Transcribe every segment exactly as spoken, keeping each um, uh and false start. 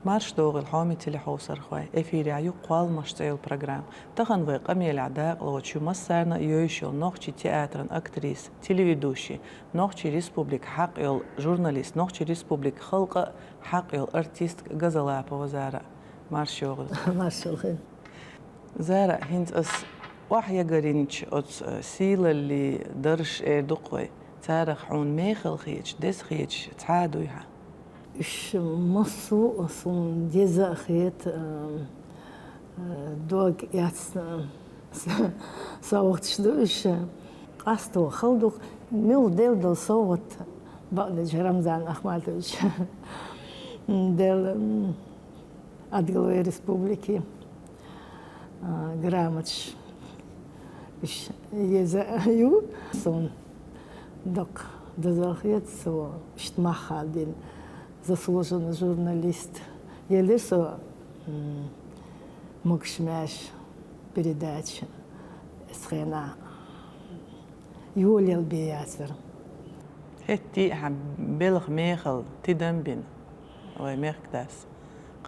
Марша догӀийла, хьоме телехьовсархой! Эфирехь ю «Кхолламаш» цӀе йолу программа. Тахана вай къамелехь дакъалоцуш ю массарна а йовзуш йолу нохчийн театран актриса, телеведущий, Нохчийн Республикан хьакъ йолу журналист, Нохчийн Республикан халкъан хьакъ йолу артистка Газалапова Зара. Марша йогӀийла. Марша йогӀийла. Зара, хӀинца ас охьаягарйинчу оцу, э, сийлаллин даржаш эр ду-кх вай. Царах хьуна мехала хеташ, деза хеташ цхьа а дуй хьан? Уьш массо а суна деза а хета, э, э, дог эцна, э, совгӀаташ ду уьш. Къасто хала ду-кх, муьлха делла долу совгӀат, бакъдерг, Рамзан Ахматович. Делла, м, от главы республики, а, грамоташ. Уьш еза ю. Суна дакъа дозалла хета, цо иштта мах хадийна, заслуженный журналист. Елира со, м, «Могуш-маьрша» передача, эцу хенахь йолаелла бен яцара. ХӀетте а хьан белхан мехала тидам бина вай мехкадас.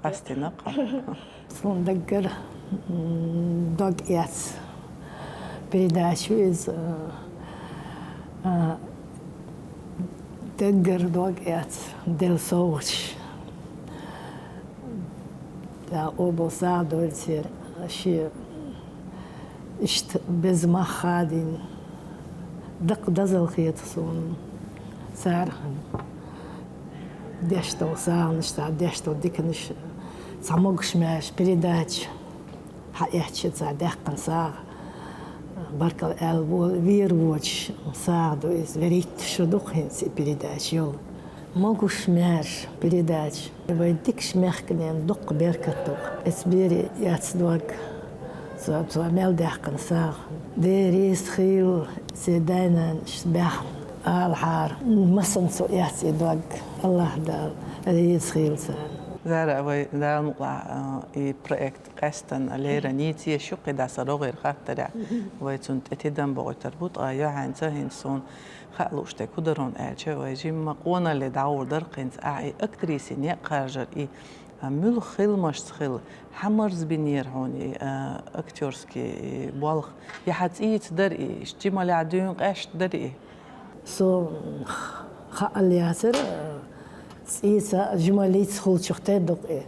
Къастийна-кх хьо. Суна даггара, м, дог эцна передача ю иза, а, а, даггара дог эцна делла совгӀаташ. Дала къобал сагӀа дойла церан, шен иштта беза мах хадийна. Дакъа дозалла хета суна цара деш долу сагӀанаш, цара деш долу диканаш, цхьа «Могуш-маьрша» передача хьаэцча, цара даьккхина сагӀа. Баркалла аьлла вера воцуш сагӀа ду иза. ВуьрхӀитта шо ду-кх хӀинца и передача йолу. «Могуш-маьрша» передача. Вай дикачу мехканийн дуккха беркат ду. Эцу бере эцна дог, цо, цо мел даьккхина сагӀа. Дела реза хуьлда церан дай-нанас баьхна алахьара. Массанхьа цо эцна и дог. АллахӀ Дала реза хуьлда царна. Зара, вай Дала мукъалахь, а, и проект къаьстина леррина йийца езаш ю-кх, кхидӀа сан рогӀера хаттарехь вай цунна тӀе тидам бохуьйтур бу, ткъа юьхьанца хӀинца суна хаа лууш дерг хӀун дара хьуна аьлча, вай жимма къоналле дӀагӀур дара-кх хӀинца ахь и актрисин некъ харжар, и, а, муьлха хиламашца хилла, хьан марзбинера хьуна и, а, актёрский и болх, я хьан цӀийца дара и, иштта жималлехь дуьйна къаьсташ дара и? Со хаалла яцара, цӀийца, жималлица хуьлучух тера ду-кх и.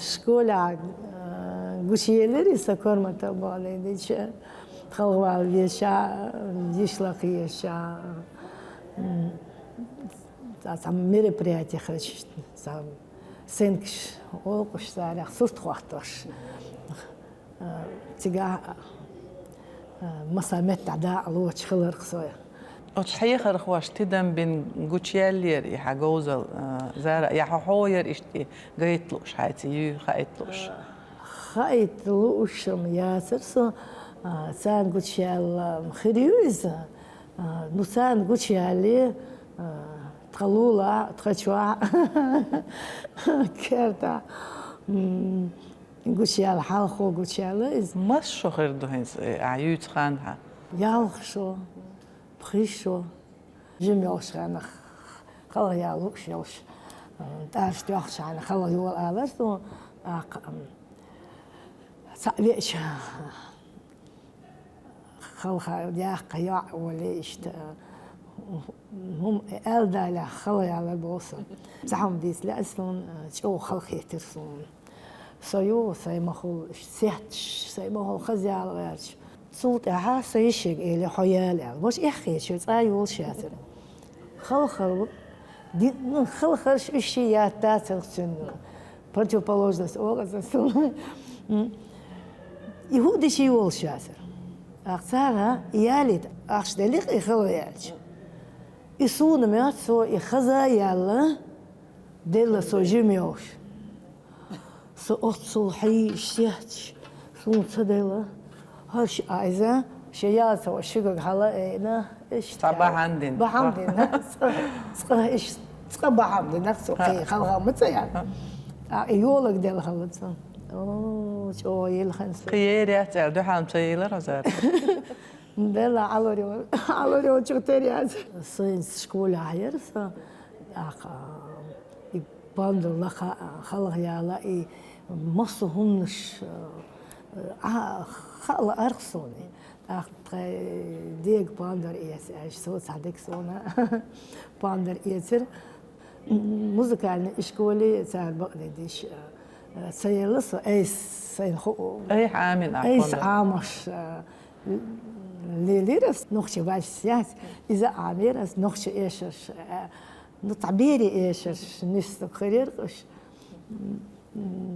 Школехь, а, гучуелира и сан, Корматов Богданича, тхалгӀа вала везачохь, йишлакха езачохь, м, цхьа, цхьа мероприятие хилча, цхьа сценкаш олу-кх уьш царех, сурт хӀоттош. А, цигахь, а, массо а меттехь дакъалоцуш хиларх со. Оцу хьехархошна тидам бина гучуяьллера и хьан говзалла, а, Зара, я хьо, хьо яра иштта и гайта лууш, хьайца юй хаийта лууш? Хаийта лууш-м яцара со, а, царна гучуяьлла хир ю иза. А, ну, царна гучуяьлле, а, тхан лулахь, тхан чохь, кертахь. М, гучуяьлла, хьалхо гучуяьлла иза. Маса шо хир ду хӀинца, э, ахь юьйцу ханна? Ялх шо, пхи шо. Жима йолуш хенахь, хала яла лууш йолуш, э, тӀараш тоьхча хьайна хала йола алара суна, тӀаккха, м, цхьаъ веача, хала ха-, яккха йоӀ олий иштта, хӀума аьлла далахь, хала ялар боху сан. Цхьа хӀума дийца лаьа суна, чӀогӀа хала хетира суна. Со ю, сайн махула иштта сетташ, сайн махула хаза яла гӀерташ. Цул тӀаьхьа сан йишига элира, хьо яла аьлла. Важа эхь хеташ, цкъа а йолуш яцара. Хала хар ву, ди-, ну, хала харш уьш шен яц дацара цуьнан. Противоположность олу аса суна. М. И хӀуъа дичи йолуш яцара. Ахь цара, ялийта, ахча деллий-кх и хала яьлча. И суна моьтту, цо и хаза а яьлла, делла со жима йолуш. Со оццул хьийзаш, сетташ, суна ца делла. ХӀара ши айза, шен ялца шуьгага хьала а айина, иштта. Цхьа бахьана дина. Бахьана дина. Цкъа, цкъа иш-, цкъа бахьана дина, цо кхин хала ма ца яьлла. ТӀаккха и йолаг делла хала цо. О, чӀогӀа йилхина со. Кхин ер яц аьлла, дуьхьал ца йийлара хьо, Зара? Делла, Ӏалур йо-, Ӏалур йолчух тера яц. Со хӀинца школехь яра со. ТӀаккха и Пандар лакха, халхаяла и массо хӀуманаш, а, а, хала арх сони. ТӀаккха тхай дега пандар эца, аж со цхьа дег сона пандар эцар. Музыкальный ишколе цар бакъдедиш, а, ца елла со, айс сайна ху-, Ай, Амин, айс Амаш, а, лелира, нохча вальс яц, иза Амира, нохча эшарш, а, ну, табери эшарш, нисла хереркаш,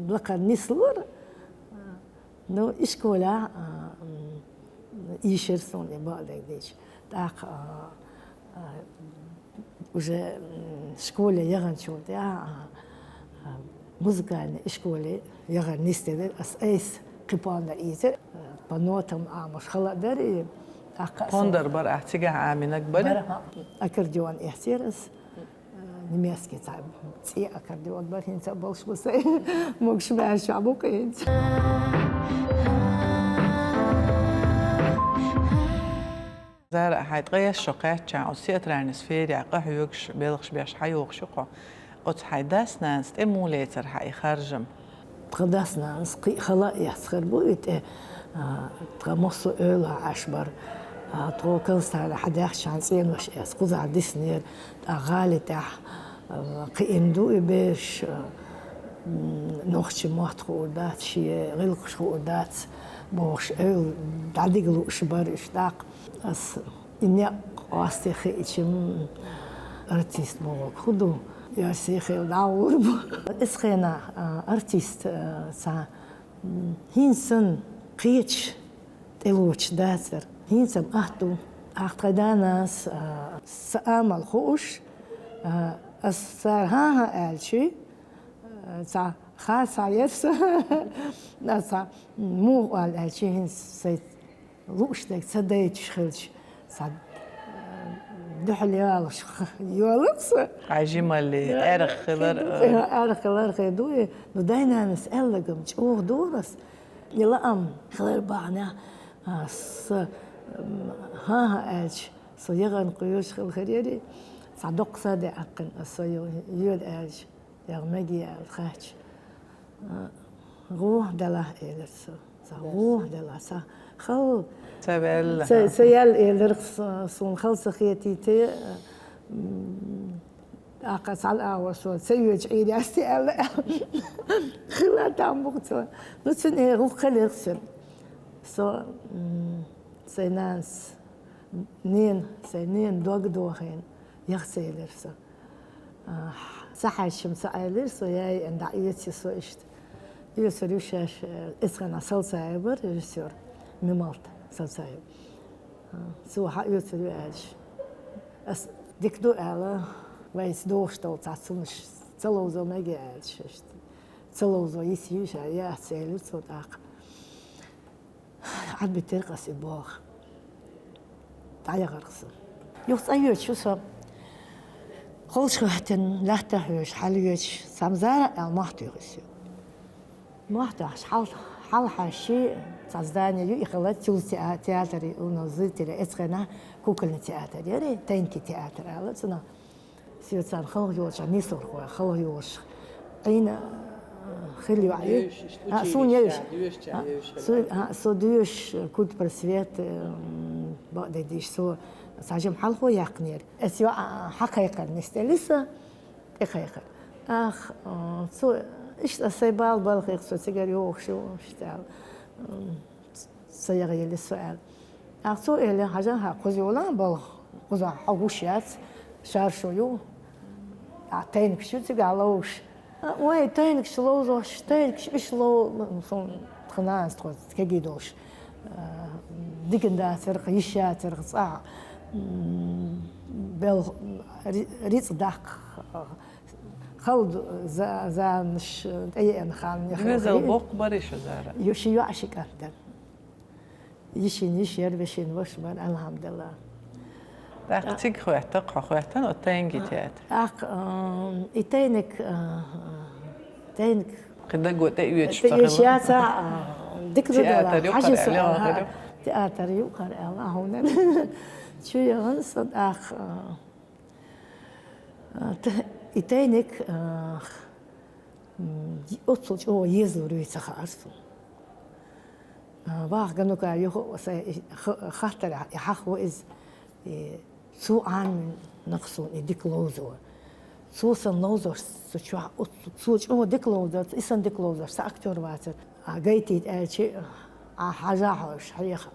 лакха нислур, ну, ишкола, а, м, ишер сони бакъдедиш. ТӀаккха, а, а, уже, м, школе яханчул тӀа, а, а, музыкальный ишколе яхар нисделар, ас айс кхы пандар эцар, а, по нотам Амаш хала дар, и тӀаккха ас Пандар бар, а, цигахь Аминаг бар? Бар, а, аккордеон эцар ас, а, немецкий цхьа цӀе аккордеон бар, хӀинца а болуш бу сайн, могуш баьрша бу кхин хӀинца. Зара, хьайн ткъе исс шо кхаьччахь, оцу театральный сферехь къахьоьгуш, белхаш беш хьайогӀуш ю хьо. Оцу хьайн дас-нанас тӀе муха лецара хьан и харжам? Тхан дас-нанас кхин а хала а эцхар бу и тӀе, а, тхан массо а эвла Ӏаш бара. А, тхо Казахстане хьадаьхча цӀенош эцна, кхузахь диснера, тӀаккха гӀали тӀехь, а, кхиъна ду и бераш, а, м, нохчийн мотт хуур дац, шен гӀиллакхаш хуур дац, бохуш, эвла дӀадига лууш бара уьш тӀаккха. Ас и некъ къоастий хиъча, м, артист бохург хӀун ду? Оьрсий хилла дӀагӀур бу. Оцу хенахь, а, артист, а, цхьа, м, хӀинца санна кхеташ тӀелоцуш дацара. ХӀинца-м атта ду. Ахь тхайн да-нанас, а, сан амал хууш, а, ас цара хӀан-хӀа аьлча, а, цхьа хаа ца еза, ас цхьа муха оал аьлча, хӀинца сайн лууш дерг ца дайташ хилча, цхьа, э, дуьхьал ялаш йолуш со. Хьан жималли, э, аьрха хилар, хи ду, э, аьрха хилар хи ду, э, ну, дай-нанас аьлларг-м чӀогӀа дора ас. И лаам хилар бахьанехь, а, со, м, хӀан-хӀа аьлча, со ягӀан кхоьруш хила хир яра, цхьа доккха саде Ӏаккхина ас со йо-, йоьду аьлча. ЯгӀ меге аьлла хаьттича, а, гӀо делахь, элира со. Ца гӀо делахь, ца хала. Ца ваьлла. Ца, ца яьлла, элира со, суна хала ца хетийта, м, тӀаккха цхьана агӀор со ца йоьдуш Ӏийр яц те аьлла. Хила там бу-кх цо. Ну, цуьнан э гӀуллакх хилира цуьнан. Со, м, сайн нанас, нена, сайн ненан дог дохийна, яха ца елира со. А, ца хьаьжча-м ца Ӏелира со, яй, эн дӀа оьций со иштта. Оьцур ю шаьш, э, эцхана Салцаев бара режиссёр, Мималт Салцаев. А, цо хьан оьцур ю аьлча. Ас дика ду аьлла, вайца дохуш долу цхьацца хӀуманаш ца ловзо меге аьлча иштта. Ца ловзо йиц йийша яц, элира цо тӀаккха. Ӏадбитира-кх ас и болх. ДӀаяхара-кх со. Юха цӀа йоьдуш ю со. ХолчахӀоьттина, лаьттахь йоьдуш, хьалайоьдуш, цхьамма Зара аьлла мохь туьйхира соьга. Мохь тоьхча, хьал-, хьалхьаьжча, цхьа здание ю, и хилла цуьнан теа-, театр, у нас в Зытере, эцхана кукольный театр яра, Тенки театр аьлла цунах. Соьца царна хала йолчохь, нислурхой хала йолуш. Ӏийна, а, хила йоӀ ю. Евзаш, а, суна евзаш. Евзаш, а, евзаш, су-, а, со доьшуш, культпросвет, м, бакъдерг дийша, со цхьа жима хьалхо яьккхинера. Ас йоӀ, а, хьакхайкхар нисделира со, тӀекхайкхар. Ах, а, цо, иштта ас сайн бала балхех со цигара йогӀуш ю, иштта аьлла. М, Ца яхъелира со аьлла. ТӀаккха цо элира, хьажа, хьан кхуза йолахь балха, кхузахь хьо гуш яц, шаршо ю. А тайнигаш ю цигахь ловзуш. А, ой, тайнигаш ловзош, тайнигаш уьш лов-, суна тхан нанас тхо кегий долуш. А, дикана дацара-кх, йиш яцара-кх цӀахь, м, бел-, ри-, рицкъ даккха, хала ду-, за-, заманаш тӀееана хан яхара. Везал боккха бара шу, Зара? Ю ши йоӀ, ши кӀант дара. Йишин йиш яра, вешин ваша бара, алхьамдулиллахӀ. ТӀаккха цига хӀоьттина-кх хьо, хӀоьттина оцу Тайнги театре? ТӀаккха, а, и Тайниг, а, Тайниг кхин даго тӀеоьцуш ца хилла. ТӀеоьцуш яц, а, дика ду дела, театр ю-кх хӀара, хьажа аьлла, со, театр ю-кх хӀара аьлла, а, хьуна. Чу яхана со тӀаккха, а, А, т-, и Тайниг, а, Оццул чӀогӀа езалур вуй ца хаьар суна. А, ваха ганука юха а сай и х-, хаттар и хьахво иза, и цо Ӏамийна нах суна и дика ловзо. Цо санна ловзош цу чохь оццул, цо чӀогӀа дика ловзар, и санна дика ловзош цхьа актёр вацар. А гайтийта аьлча, а хьажа хьожуш хьеха.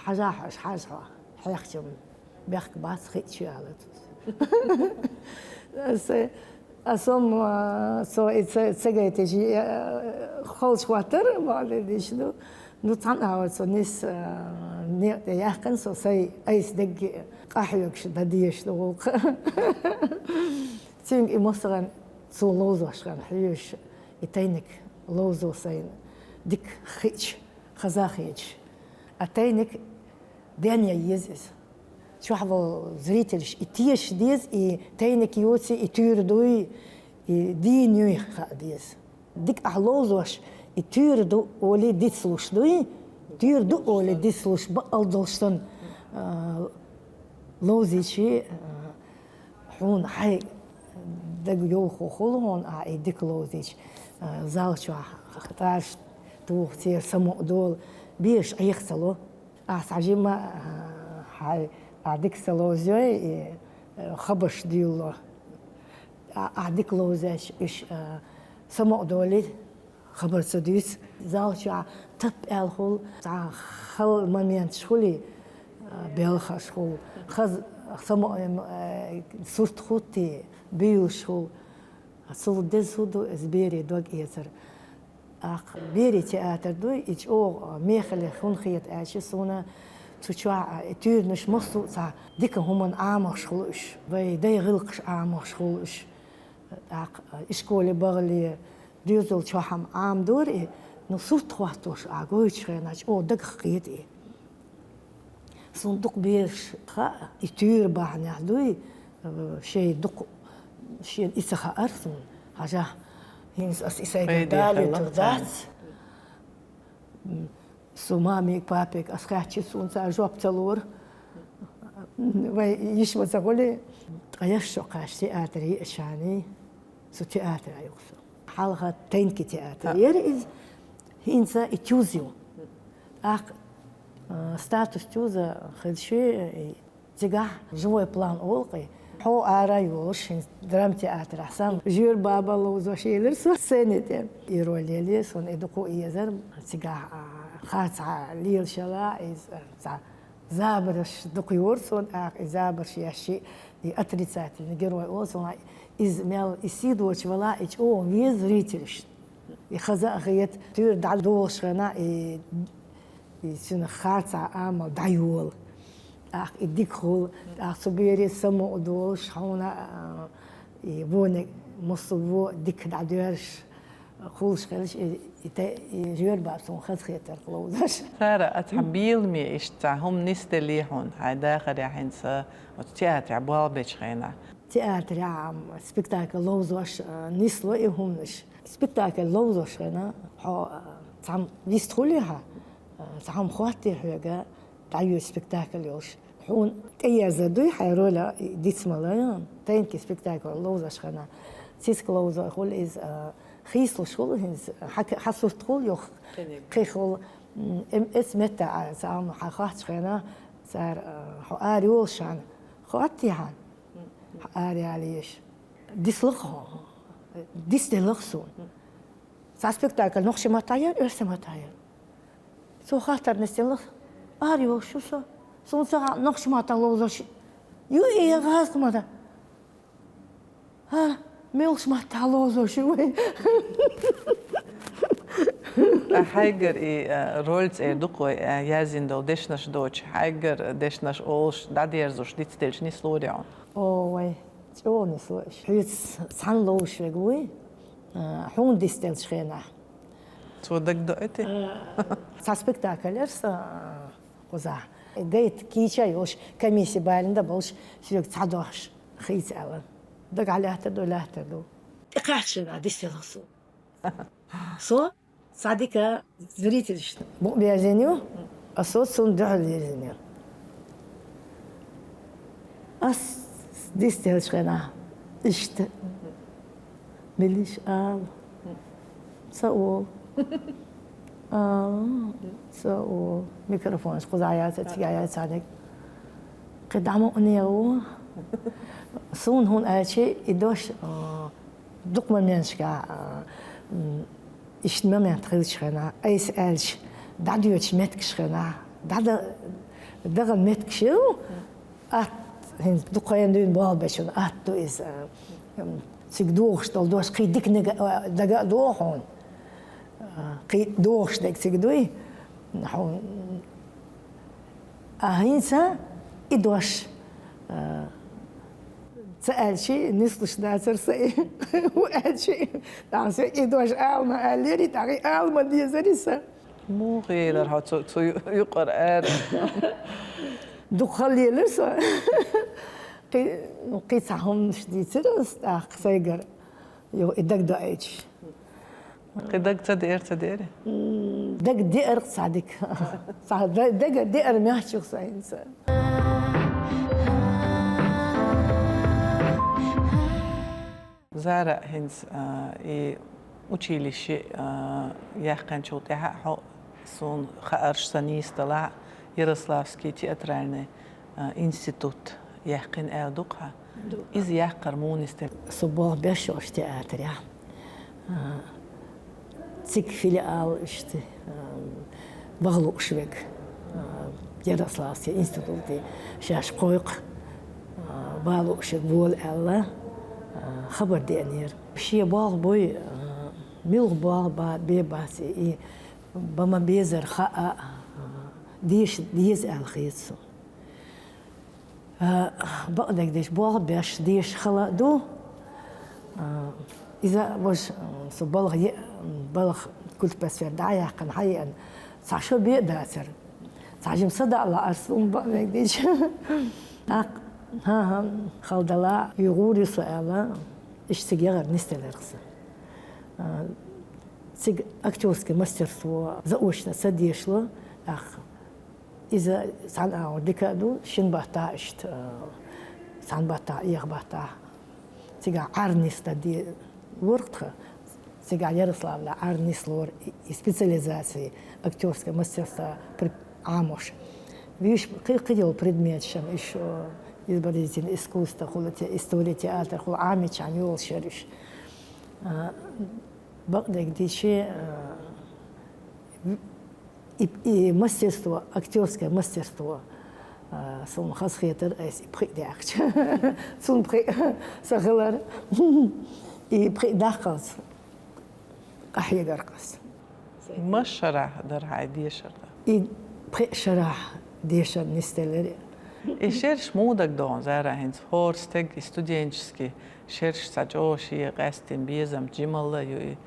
Хьажа хьожуш, хьажа хьо, хьехчам бехк бац, хиъча аьлла цо. Аса, аса ма, со и ца, ца гайтича, э, холчу хӀоттар, бакъдерг дийцича ду. Ну, цхьана агӀор со нис, э, некъа тӀе яьккхина, со сай айса дегги къахьоьгуш дан дезаш ду гӀуллакх. Цуьнга и массарна цо ловзош хилла хьоьжуш, и тайниг ловзо сайна дика хиъча, хаза хеташ. А тайниг ден ян еза иза. Чохь волу зрителаш и тешаш деза, и тайниг юй, и туьйра дуй, и дийна юй хаа деза. Дика ахь ловзош, и туьйра ду олий дицлуш дуй, туьйра ду олий дицлуш бакъал долуш санна, а, ловзийчи, а, Хьуна хьайн дага йовхо хуьлу хьуна, ахь и дика ловзийча, а, зал чохь тӀарш туху, церан самукъа долу, безаш Ӏеха ца ло. Ахь цхьа жимма, а, хьайн, ахь дика ца ловзой, и, а, хабарш дуьйлало. А, ахь дика ловзийча, уьш, а, самукъа долий, хабар ца дуьйцу. Зал чохь тап аьлла хуьлу, цхьа хала моменташ хуьлий, а, белхаш хуьлу, хаза само-, эм, э, сурт хуттий, буьйлуш хуьлу. Цул деза хӀун ду иза берийн дог эцар. ТӀаккха берийн театр дуй, и чӀогӀа мехала хӀунда хета аьлча, суна цу чохь, а, и туьйранаш массо а цхьа дика хӀуманна Ӏамош хуьлу уьш, вайн дайн гӀиллакхаш Ӏамош хуьлу уьш. ТӀаккха, а, ишколе бахале, доьзал чохь-м Ӏамадора и, ну, сурт хӀоттош ахь гойтучу хенахь чӀогӀа дагах кхета и. Суна дукха бераш хаьа, и туьйра бахьанехь дуй, э, шайн дукха, шена и ца хаьара суна, хьажахь, хӀинца ас и сайгара далуьйтур дац. Суна мамига, папига ас хаьттича, суна цара жоп ца лора. Вайн йиша ма ца хуьлий. Ткъа яш со кхаьчча театре еача, со театре а юха со. Хьалха тайнкийн театр яра иза, хӀинца и тюз ю. ТӀаккха, а, статус тюза хилча, и цигахь живой план олу-кх и. Хьо ара йолуш, хӀинца драмтеатрехь санна, Жоьра-Баба ловзош елира со сцени тӀе. И роль елира суна, и дукха а езара, цигахь, а, харцахьа лелаш елахь, иза, а, цхьа забарш дукха йора суна, тӀаккха и забарш еш, и отрицательный герой олу суна, иза мел и сий доцуш велахь, и чӀогӀа веза зрителаш. И хаза а хета, туьйра дӀадолуш хенахь, и, и цуьнан харцахьа амал дӀайола. ТӀаккха и дика хуьлу, тӀаккха цу берийн самукъа долуш, хьуна, а, и вониг массо а вон дика дӀадоьрзуш, хуьлуш хилча, и, и те, и Жоьра-Баба суна хазахетар ловзош. Сара, ас хьан беламе иштта цхьа хӀума нисделлий хьуна, хьайн дахарехь хӀинца оцу театрехь болх бечу хенахь? Театрехь, ам, спектакль ловзош, а, нисло и хӀуманаш. Спектакль ловзош хенахь, хьо, а, цхьамма вистхуьлий хьан, а, цхьамма хоттий хьоьга, дӀайоьду спектакль йолуш. Хьуна тӀеерзар дуй хьайн роль дицмала, тайнкийн спектакль ловзош хенахь. Цицка ловзой хуьлу иза, а, хийцалуш хуьлу хӀинца, хьан, хьан сурт хуьлу юха, кхин хуьлу, м, эм, эца метта а, цхьамма хьан хоттучу хенахь, цара, а, хьо ара йолуш хьан, хоттий хьан, хьо ара ялийша. Дисло-кх хьо, дисделла-кх суна. Цхьа спектакль нохчийн маттахь яра, оьрсийн маттахь яра. Цо хаттар нисделла, ара йолуш ю со. Суна ца хаьа, нохчийн маттахь ловзош ю и я гӀазкхийн маттахь. ХӀара, муьлхачу маттахь ловзош ю вай. Ткъа хьайгара и, а, роль цӀера ду-кх вай, а, яздина долу дешнаш доцуш, хьайгара дешнаш олуш, дӀадерзош дицделча нислур ю хьуна? О, вай. ЧӀогӀа нисло уьш. Хьоьца цхьаьна ловзуш верг вуй, а, хьуна дисделлачу хенахь. Цо дагадоуьйтий? А, цхьа спектакль яра сан, а, кхузахь. Гайта кийча а йолуш, комисси балийна дан болуш, соьга цхьа дохьуш хийца аьлла. Дагахь лаьттар ду, лаьттар ду. ТӀекхаьчча хенахь дисделла суна. Со Цхьа дика зрительш букъ берзина ю, аса цунна дуьхьал вирзина ю. Ас дисделлачу хенахь иштта милиш ала. Са ол. А, са ол. Микрофонаш кхуза яц, цига яц, цадик. Кхы дӀа ма уьнеу. Суна хӀун аьлчи, и дош, а, дукха моменташка, а, м, иштта момент хилча хьена, айса аьлча, дӀадоьдуш меттигаш хьена, дӀада-, даган меттигаш ю, атта, хӀинца дукха хан дуьйна болх бечун, атта ду иза, а, м, цига дохуш долу дош, кхин дика нега-, а, дага а догӀу хьуна. А, кхин дохуш дерг цига дуй, хьуна. А хӀинца и дош, а, ца аьлчи, нислуш дацара са и. ХӀун аьлчи, тӀаккха со и дош ала ма аьллери, тӀаккха и ала ма дезари са. Муха елира хьо цу, цу ю-, юкъара ара? Дукха хала елира со. Кхи-, кхин цхьа хӀуманаш дийцира ас тӀаккха сайгара. Йо, и дагадоуьйтуш. Кхин дага ца деара, ца деара? М, дага деара цхьа дика. Цхьа да-, дага деара мягчух сан хӀинца. Зара, хӀинца, а, и училище, а, яьккхинчул тӀаьхьа хьо, суна хаарш сан нийса далахь, Ярославский театральный, а, институт яьккхина аьлла ду-кх хьан? Ду. Иза яккхар муха нисдира? Со болх беш йолчу театрехь, а, цига филиал иштта, а, ваха лууш верг, а, Ярославский институте шаьш кхойкху, а, ваха лууш верг вола аьлла, а, хабар деанера. Шен болх буй, а, муьлха болх ба-, бен бац и, и бан ма безара хаа, а, деша деза аьлла хета суна. А, бакъдерг дийцича, болх беш деша хала а ду. А, иза важа, а, со балха е-, балха культпросвет дӀа а яьккхина, хьаеана, цхьа шо бен а дацара. Цхьа жима садаӀа лаьара суна, бакъдерг дийцича. ТӀаккха, хӀан-хӀа, хала дала, юьгӀур ю со аьлла, иштта цига яхар нисделира сан. А, цига актёрское мастерство заочно ца дешало, тӀаккха иза цхьана агӀор дика а ду, шина баттахь иштта, а, цхьана баттахь, эха баттахь. Цигахь Ӏар нисдан де лорах тхан, цигахь Ярославлехь Ӏар нислора и, и специализация актёрское мастерство при-, Ӏамош. Вуьш кхи-, кхидолу предметаш, ишо изобразительное искусство хуьлу, те-, история театра хуьлу, Ӏамийчхьана йолуш яра уьш. А, бакъдерг дийцича, а, и, и мастерство, актёрское мастерство, а, суна хазахетара ас и пхиъ даьккхича. Цунна пхиъ сан хилар. И пхиъ даккхалц къахьегарх ас. Масса шарахь дара хьайн дешар дан? И пхиъ шарахь дешар нисделира. И шераш муха дагадогӀу, Зара, хӀинца хӀора стеган и студенческий шераш цхьа чӀогӀа шен къаьстина безам, жималла а ю и,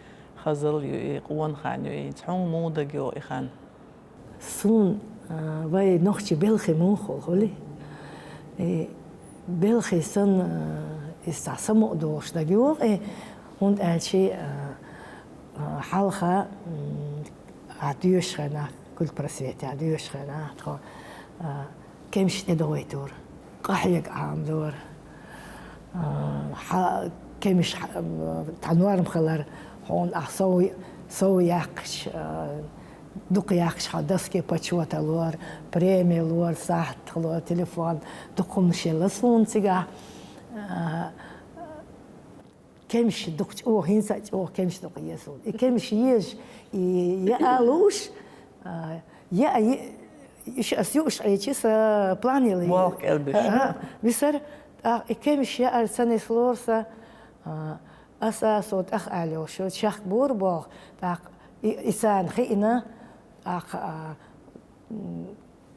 хазалла а ю и, къонахий а ю и, хӀинца хьуна муха дагайогӀу и хан? Суна, а, вай нохчий белхий муха хуьлу, хуьлий? И белхий санна, а, иза цхьа самукъа долуш дагайогӀу, и хӀунда аьлча, а, а, хьалха, м, ахь доьшучу хенахь, культпросветехь доьшучу хенахь, тхо, а, кемсаш тӀедогӀуьйтура, къахьега Ӏамадора. А, хьан кемсаш, хьан, тхан норма хилар, хьуна ахь сов, сов яьккхича, а, дукха яьккхича хьан доске почёта лора, преми лора, сахьт лора, телефон, дукха хӀуманаш елла суна цигахь. А, кемсаш дукха чӀогӀа, хӀинца а чӀогӀа кемсаш дукха еза суна. И кемсаш езаш, и яа лууш, а, яа, и, уьш ас юуш Ӏийча, сан план елла. Болх кӀелбеш. А, висар, тӀаккха и кемсаш яар ца нислора сан, а, аса со тӀехь ала йолуш йолу чехка бора болх, тӀаккха и, и царна хиъна, тӀаккха, а, м,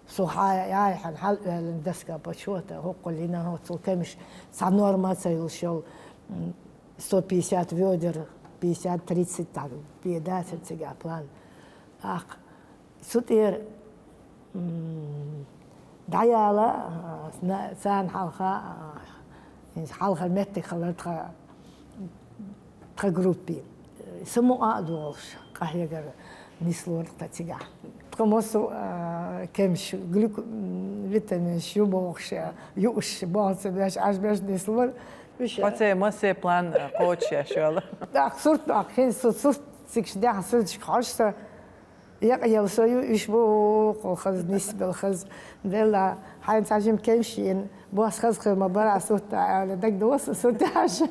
со хьа-, яйхьана хьала оьллина доска почёта, хӀокхул йина, хӀо цул кемсаш, цхьа норма а ца йолуш йолу, м, сто пятьдесят вёдер, пятьдесят, тридцать, так, бен дацара цигахь план. ТӀаккха цу тӀера, м, дӀаяла, а, на-, царна хьалха, а, хьалхара меттиг хилар тхан, тхан группе. Самукъа а долуш, къахьегар нислора тхан цигахь. Тхан массо а, а, кемсаш, глюк-, м, витаминаш ю бохуш, а, юуш, болх ца беш, Ӏаш беш нислора. Хьо церан массо а план, а, кхочушъеш йолу. ТӀаккха сурт, тӀаккха хӀинца со сурт Цигаш дехьа сурташка хьожаш со, екъа ела со ю, уьш бу, хаза нисбелла, хаза делла, хьайна цхьа жима кемаш йина, бос хаза хир ма бара, сурта аьлла, дагадоагӀа со сурта яхаш.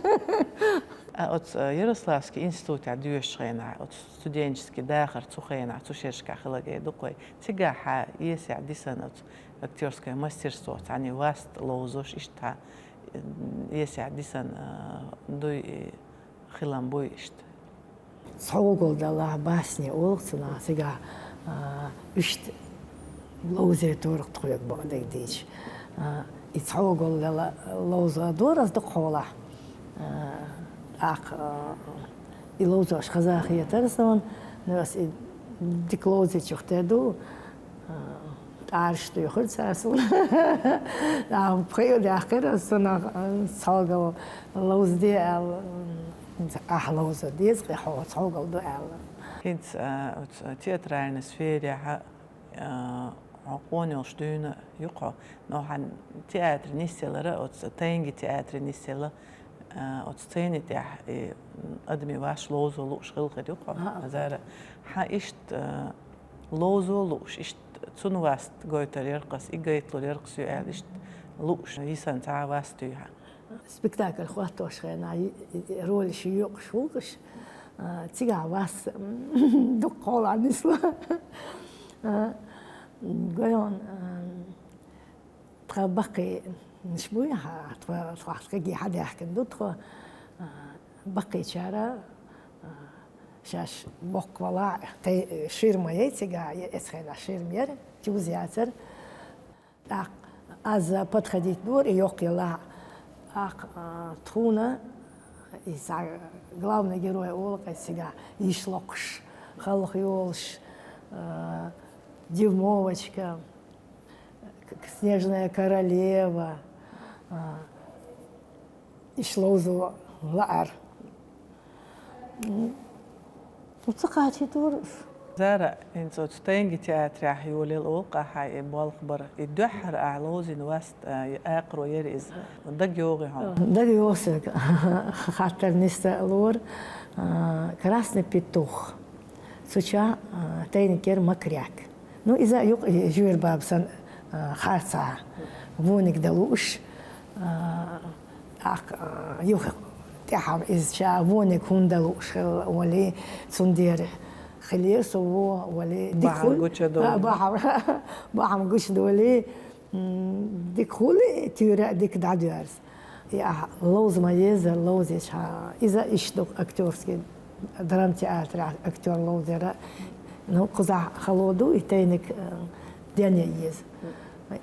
А оцу, э, Ярославский институтехь доьшучу хенахь, оцу студенческий дахар цу хенахь, цу шерашкахь хила гӀерта ду-кх вай. Цигахь хьан эсехь дисана оцу актёрское мастерство, цхьаьна васт ловзош, иштта хьан, э, эсехь дисана, э, дуй и хилам буй иштта. Цхьогал далахь басни олу цунах, цигахь, а, иштта ловзар торгӀа тхоьга бакъдерг дийцича. А, и цхьогал дала ловза дора ас дукха хьолахь. А, тӀаккха, а, и ловзош хаза хетара суна, но ас и дика ловзийчух те ду, а, тӀараш туьйхира цара суна. Амма пхиъ а даьккхира ас цунах, а, цхьогал ловзаде аьлла, м, ахь ловза деза, кхин хьо цхьогал ду аьлла. ХӀинца, а, оцу театральный сферехь, а, хьо къона йолуш дуьйна ю-кх хьо. Но хьан театре нисъялара, оцу тайнги театре нисъяла, а, оцу сцени тӀехь и, м, адамийн васт ловзо лууш хилла хир ю-кх хьо. А, а. Зара, хьан иштта, а, ловзо лууш, иштта цунна васт гойтур яра-кх ас, и гайталур яра-кх со аьлла, иштта лууш йисина цхьа а васт юй хьан? Спектакль хӀоттош хенахь, и, и, и ролаш йоькъуш ву-кх уьш, а, цигахь васт дукха хьолахь нисло. А, гойон, а, тхан баккхийнаш буй хьан, тхо-, тхох кегий хьадаьхкина ду тхо, а, баккхийчара, а, шаьш боккха валахь, тхайн ширма яй цигахь, я эцу хенахь ширма яра, чуз яцара. ТӀаккха аз подходить дора, и йоккха ялахь. ТӀаккха, а, тхуна, и цхьа главный герой олу-кх ас цигахь, йиш локхуш, халха йолуш, а, Дюймовочка, к-, Снежная королева, а, иштта ловзо лаар. М, ну, ца кхачийтура уьш. Зара, хӀинца оцу тайнги театрехь йолаелла олу-кх ахь и болх бар. И дуьххьара ахь ловзийна васт, а, и акхаро яра иза. ДагайогӀий хьуна? ДагайогӀу соьга. Хаттар нисса а лора. А, «Красный петух». Цу чохь, а, тайниг яра Макряк. Ну, иза а юкъа жоьра баба санна, а, харцахь вониг дан лууш, а, тӀаккха, а, юха тӀаьхьа иза ша вониг хӀунда дан лууш хилла олий, цундела хилира со вон олий. Дика бахьана хуьлу, гуча а, долу. Бахьана, бахьана гуча долий. М, дика хуьлу, туьйра а дика дӀадоьрзу. И ахь ловза ма еззара ловзийча, иза иштта ду актёрский драмтеатрехь актёр ловзар. Ну, кхузахь хало ду, и тайниг, э, денъян еза.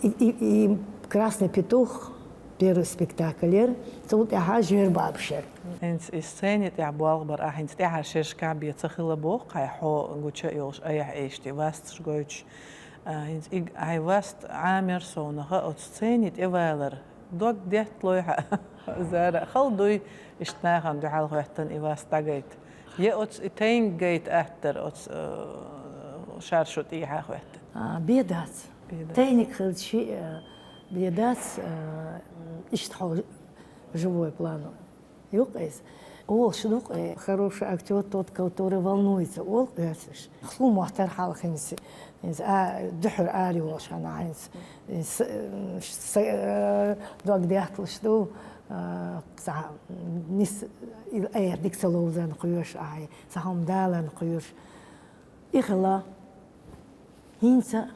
И, и, и «Красный петух», первый спектакль яра, цул тӀаьхьа «Жоьра бабаш» яра. ХӀинца и сцени тӀехь болх бар, ахь хӀинца тӀаьхьара шерашкахь бен ца хилла боху, хьайн хьо гуча а йолуш, айхьа иштта васташ гойтуш. А, хӀинца и хьайн васт Ӏамер совнаха оцу сцени тӀе валар. Дог детталой хьан, Зара? Хала дуй, иштта нахана дуьхьал хӀоьттина и васт дӀагайта? Я оцу и тайниг гайта аттара оцу, э, шаршу тӀехьа хӀоьттина? А, бен дац. Бен дац. Тайниг хилча, э, бен дац, э, иштта хьо живой план. Юкъа иза. Олуш ду-кх, э, хороший актёр тот, который волнуется, олу оьрсаша. Хьуна моттара хьалха хӀинца, хӀинца, а, дуьххьара ара йолуш хьан хӀинца. С-, с-, э, дог детталуш ду, э, цхьа нис, и, э, дика ца ловзарна кхоьруш ахьа, цхьа хӀума даларна кхоьруш. И хила. ХӀинца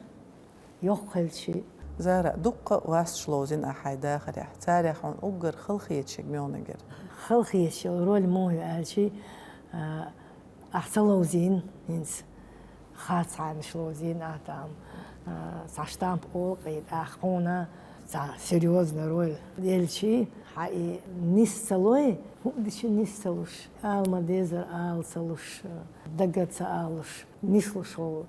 йоккха хилчи. Зара, дуккха а васташ ловзийна ахь хьайн дахарехь. Царех хьуна уггар халахеташ муьлханиг яра? Халахеташ йолу роль муха ю аьлчи, а, ахь ца ловзийна хӀинца. Харцхьанаш ловзийна ахь там, а, цхьа штамп олу-кх и, тӀаккха хьуна цхьа серьёзная роль. Делчи, хьан и нис ца лой, хӀуъа дичи нис ца луш, ала ма дезара ала ца луш, дагара ца алуш, нислуш волу.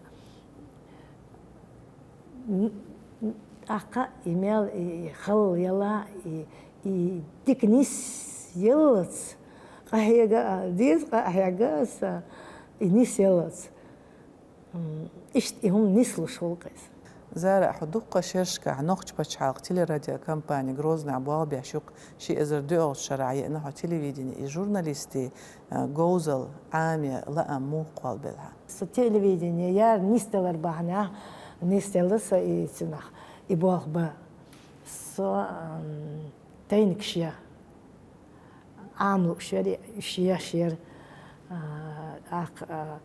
М, м, тӀаккха и мел, и, и хала яла, и, и дика нис яллалц, къахьега а деза, къа а хьегна аса, и нис яллалц. М, иштта и хӀума нислуш хуьлу-кх иза. Зара, хьо дуккха шерашкахь нохчийн пачхьалкхан телерадиокомпани Грозныхь болх беш ю-кх, ши эзар доьалгӀачу шарахь еана хьо телевидени, и журналистийн, а, говзал, Ӏамаде лаам муха кхолла белла хьан? Со телевидени яра нисделар бахьанехь, нисделла со и цунах, и болх бан. Со, ам, тайнигаш я. Ӏама лууш яра, уьш еш яра. А, тӀаккха, а,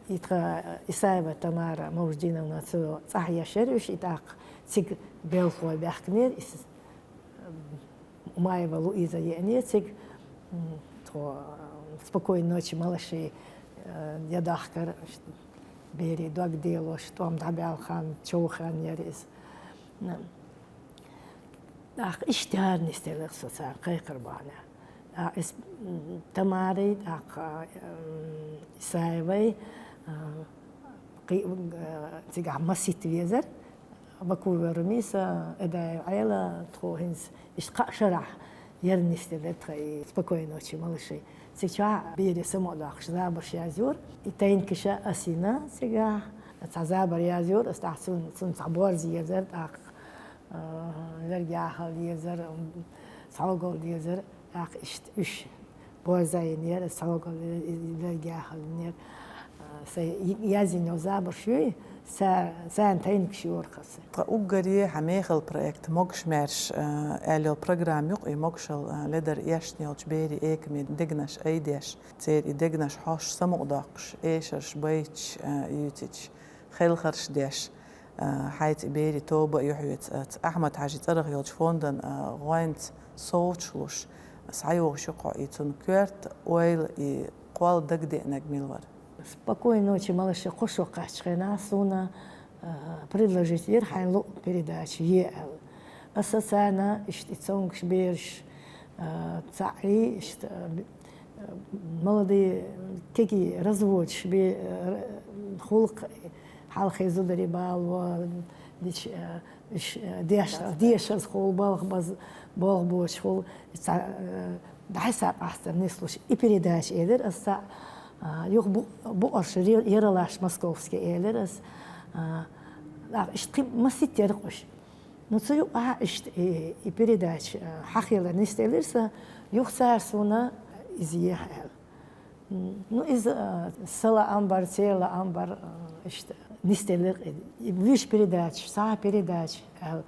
и тхан Исаева Тамара Мавждиновна цу цӀахь еш яра уьш, и тӀаккха цига белхалой баьхкинера, и с-, Умаева Луиза еанера цига, м, тхо, а, «Спокойной ночи, малыши», а, я дахкар, берийн дог делош, тӀом дӀабаьлла хан, чов хан яра иза. ТӀаккха иштта яра нисделла со царна кхайкхар бахьанехь. ТӀаккха иза, м, Тамарай, тӀаккха, м, Исаевай, а, кхи-, а, цигахь масийтта везар. Баку вер ву-кх со, Эдаев Ӏела, тхо хӀинца иштта кхаа шарахь яра нисделла тхан и «Спокойной ночи, малыши». Цигахь берийн самукъадоккхуш забарш язйора. И тайнигаш ас йина цигахь, цхьа забар язйора ас, тӀаккха цунна, цунна цхьа борз езар, тӀаккха, а, лерг яхалла езар, м, схьогал езар, тӀаккха иштта уьш борз а йинера, схьогал, лерг яхалла йинера. А, сайн язйина йолу забарш юй, ца-, царна тайнигаш йора-кх ас. Тхан уггаре хьан мехала проект «Могуш-маьрша», а, аьлла йолу программа ю-кх, и могушалла, а, ледара эшна йолчу берийн экаме дегнаш айдеш, церан и дегнаш хьош самукъадоккхуш, эшарш байташ, а, юьйцуьйтуш, хелхарш деш, а, хьайца и берийн тоба а ю хьоьца, а, Ахьмад-Хьаьжин цӀарах йолчу фондан, а, гӀоьнца совцуш луш, схьайогӀуш ю-кх хьо, и цунна коьрта ойла, и кхолла дагадеанарг мила вара? «Спокойной ночи, малыши» кхо шо кхаьччу хенахь суна, а, предложить йира хьайн луъу передача е аьлла. Аса царна иштта и цомгуш бераш, а, цхьаъ, иштта, а, молодые, кегий разводаш бе-, а, хуьлу-кх, хьалхе зударий бало дича, а, уьш, а, деш-, дешаза хуьлу, балха база болх боцуш хуьлу, цхьа, а, дӀасакъастар нислуш и передача элира аса. А, юха бу-, букъарш ре-, «Ералаш» московский элира ас. А, тӀаккха иштта кхин масийтта яра-кх уьш. Ну, цу юкъахь иштта и, и передача, а, хьахийла нисделира сан, юха цара суна иза ехьа аьлла. М, ну, иза, а, сан лаам бара, церан лаам бара, а, иштта нисделира-кх и, и вуьш передачаш, схьа передача аьлла.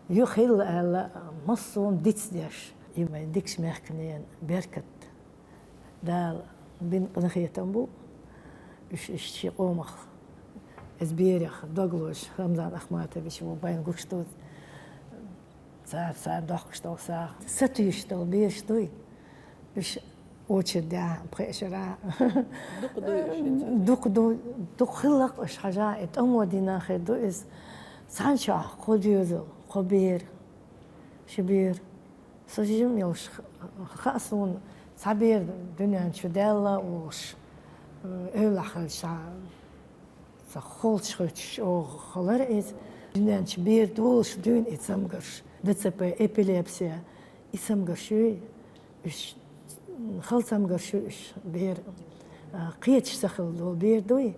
Юха хилла аьлла, а, массо а дицдеш. И вайн дикачу мехкан ненан беркат. Дала бина къинхетам бу, уьш иштта шен къомах, иза берех дог лозуш, Рамзан Ахматович ву, байн гуш ду. Цара, цара дохкуш долу сагӀа, сатуьйсуш долу бераш дуй, уьш очередехь пхеа шарахь. Дукха дуй уьш хӀинца? Дукха ду, дукха хилла-кх уьш хьажа, и тӀамо дина хир ду иза. Цхьана шарахь кхо доьзал, кхо бер, ши бер. Со жима йолуш хаьа суна, цхьа бер дуьнен чу даьлла а волуш, эвлахь хилча, цхьа холчахуьттуш оха хилара иза. Дуьнен чу бер долуш дуьйна и цамгарш, ДЦП, эпилепсия, и цамгарш юй, уьш, хала цамгарш юй уьш, бер, а, кхеташ ца хилла долу бер дуй.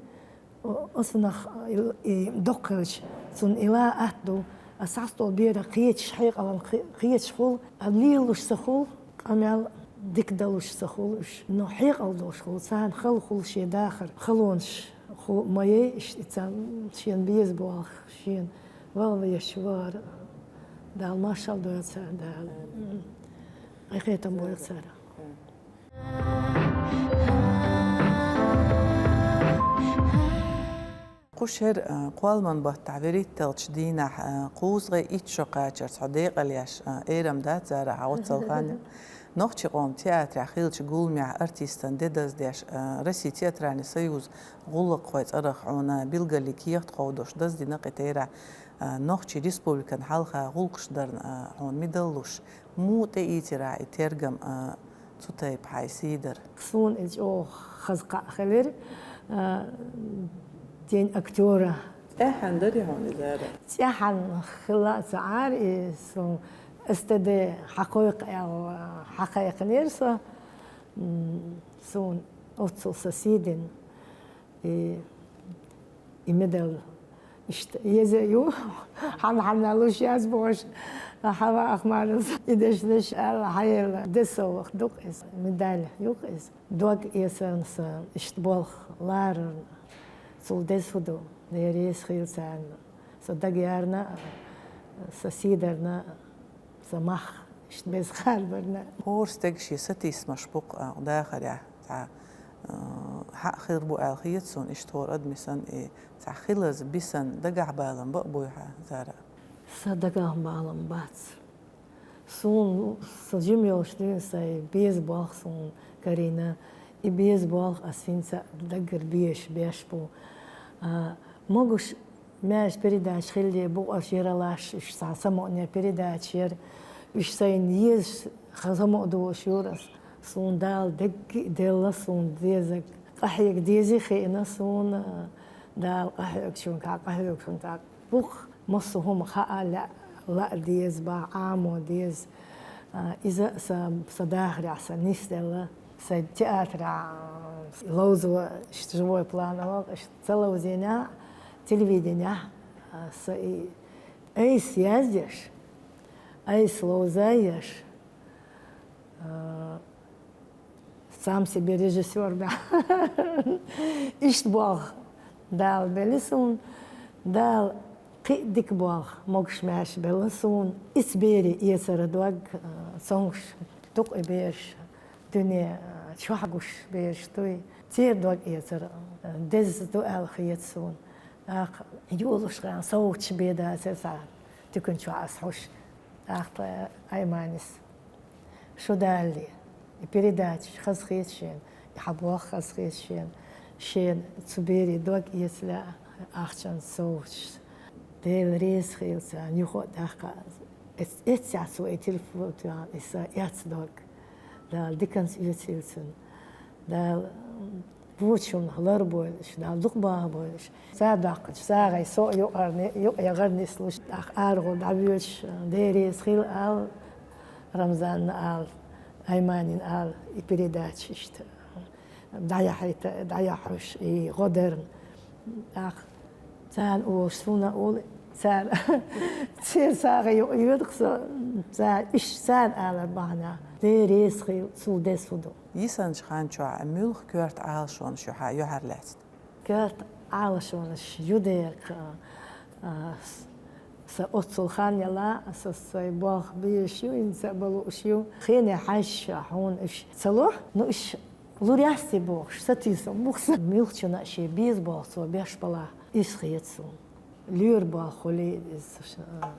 О-, оцунах и, и доккха хилча, цунна и ла атта ду, а схьастолу берах кхеташ хьекъалан кхе-, кхеташ хуьлу, а лелалуш ца хуьлу, къамел дика далуш ца хуьлу уьш. Но хьекъал долуш хуьлу, царна хала хуьлу шен дахар, халонаш ху-, ма яй, иштта и царна шена беза болх, шена ваха везаш вахар. Дала маршалла дойла царна, Дала. М. Къинхетам бойла царах. Кху шеран, а, кхолламан баттахь вуьрхӀитталгӀачу дийнахь, а, кхузткъе итт шо кхачарца хьо декъал еш, а, эрам дац, Зара, хьан оццул хан ю. Нохчийн къоман театрехь хиллачу гуламехь артистан де даздеш, а, Российн театральный союзан гӀуллакххойн цӀарах хьуна билггал кехат кховдош даздина кхин терахь, а, Нохчийн республикан хьалха гӀуллакхаш дарна, а, хьуна медаль луш. Муха тӀеийцира ахь и тергам, а, цу тайпа хьайн сий дар? Суна иза чӀогӀа хаза кхаъ хилира, а, День актёра. ЦӀеххьана дарий хьуна иза, Зара? ЦӀеххьана хилла а ца Ӏара и суна, СТД хьакхойкху аьлла, хьакхайкхинера со, м, суна оццул сан сий дина. И, и медаль Иштта еза ю, хьан-хьанна луш яц бохуш, хьава ахмарас. И дешнаш аьлла, хьаелла, десовах дукх иза, медаль юкх иза. Дог эцарна сан, иштта болх ларарна, цул деза хӀу ду, Дела реза хила царна. Сан даг ярна, сан сий дарна, сан мах иштта беза харбарна. ХӀора стеган шен сатийсамаш бу-кх, а, дахарехь, цхьа, а, хьа хир бу аьлла хета суна, иштта хӀора адамий санна и цхьа хилаза, бисанна, дагахь балам ба а буй хьан, Зара? Сан дагахь балам бац. Суна, сан жима йолуш дуьйна сайн беза болх суна карийна. И беза болх ас хӀинца а даггара безаш беш бу. А, могуш-маьрша передача хилале бу, аш яралаш, уьш цхьа самукъане передача яра. Уьш сайна езаш, ха самукъа долуш юра ас. Суна Дала дегги а делла, суна дезаг къахьега дезий хиъна суна. Дала къахьоьгучунна, къахьоьгучунна тӀаккха бу-кх массо а хӀума хаа, лаьа, лаа деза, баха Ӏамо деза. А, иза а сан, сан дахарехь сан нисделла. Сайн театрехь ловзо, иштта живой план а вакъа, иштта ца ловзийнехь, телевиденехь, а, сан и айса яздеш, айса ловзаеш, а, сам себе режиссёр баьхна. Иштта болх Дала белли суна, Дала кхин а дика болх, могуш-маьрша белла суна. Ица бере эцара дог, а, цомгуш дукха и бераш, дуьне, а, чохь гуш бераш дуй. Церан дог эцар, а, деза ду аьлла хета суна. ТӀаккха йолуш гӀан совгӀаташ бен дацара цхьа туькан чохь ас хьуш. ТӀаккха тхан Айманис: «Шу далале, и передачаш хазахета шена, и хьан болх хазахета шена, шена цу берийн дог эца лаьа, ахчанца совгӀаташ». Дела реза хила царна, юха а тӀаккха эц-, эццехь цо и телефон тоьхна, и сан эцна дог. Дала диканца оьцийла цунна. Дала вочунах лар бойла уьш, Дала дукха баха бойла уьш. Ца доккхучу сагӀина со а юкъара ни-, юкъа ягӀар нислуш, тӀаккха арахула дӀавоьдуш, Дела реза хила ала, Рамзанна ала, Айманина ала, и передача иштта дӀаяхьийта, дӀаяхьуш, и гӀо дарна. ТӀаккха царна олуш суна а олу, цара, церан сагӀина юкъа йоьду-кх со, цара, иштта царна алар бахьана. Дела реза хила, цул деза хӀу ду. Йисанчу хан чохь муьлха коьрта Ӏалашонаш ю хьан юьхьарлаьцна? Коьрта Ӏалашонаш ю дера-кх, а, а, с-, сан оццул хан яла, сан, сайн болх безаш ю, хӀинца а бан лууш ю. Хене хьаьжча хьуна уьш ца ло, ну уьш лур яц те бохуш, сатийсам бу-кх сан. Муьлххачунна а шен беза болх цо беш балахь, иза хета суна. Лоьран болх хуьлийла иза, а,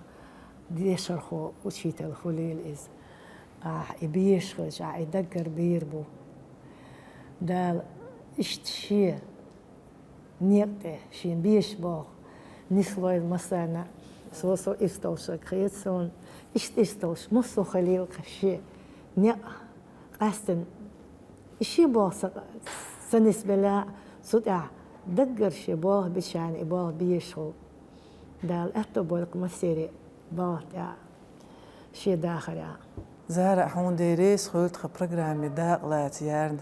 дешархо, учитель хуьлийла иза. Ахьа и безаш хилча, ахьа и даггара бийр бу. Дала иштта шен некъа тӀе шен безаш болх нислойла массарна а. Со, со ирс долуш хета суна, иштта ирс долуш массо а хуьлийла-кх шен некъ къаьстина. И шен болх ца, ца нисбелла а, цу тӀехь даггара шен болх бичарна и болх безаш хуьлу. Дала аьтто бойла-кх массеран а балхана тӀехь, шен дахарехь. Зара, хьуна Дела реза хуьлда тхан программе дакъа лаца ярна.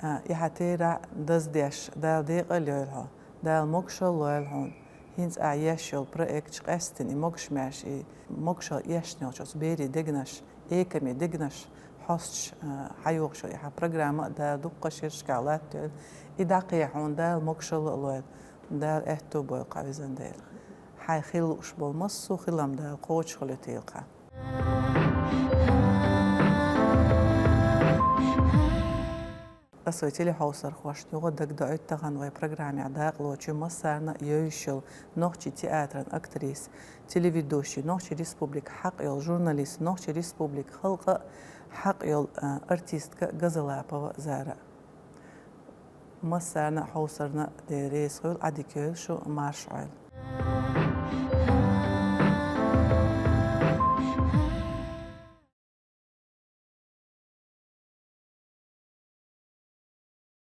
А, и хьан терахь даздеш, Дала декъал а йойла хьо, Дала могушалла а лойла хьуна. ХӀинца ахь еш йолу проекташ къаьстина, и могуш-маьрша, и могушалла эшна йолчу оцу берийн дегнаш, экаме дегнаш хьостуш, а, хьайогӀуш йолу и хьан программа а Дала дуккха шерашкахь латтайойла. И дӀакхехьа хьуна Дала могушалла а лойла, Дала аьтто а бойла-кх хьан, везан Дела. Хьайн хила лууш болу массо а хилам Дала кхочушхуьлуьйтийла-кх хьан. Аса вай телехьовсархошна юха дагадоуьйту тахана вай программехь дакъалоцучу массарна а йовзуш йолу нохчийн театран актриса, телеведущий, Нохчийн Республикан хьакъ йолу журналист, Нохчийн Республикан халкъан хьакъ йолу, а, артистка Газалапова Зара. Массарна а хьовсарна а Дела реза хуьлда, Ӏадика йойла шу, марша Ӏойла.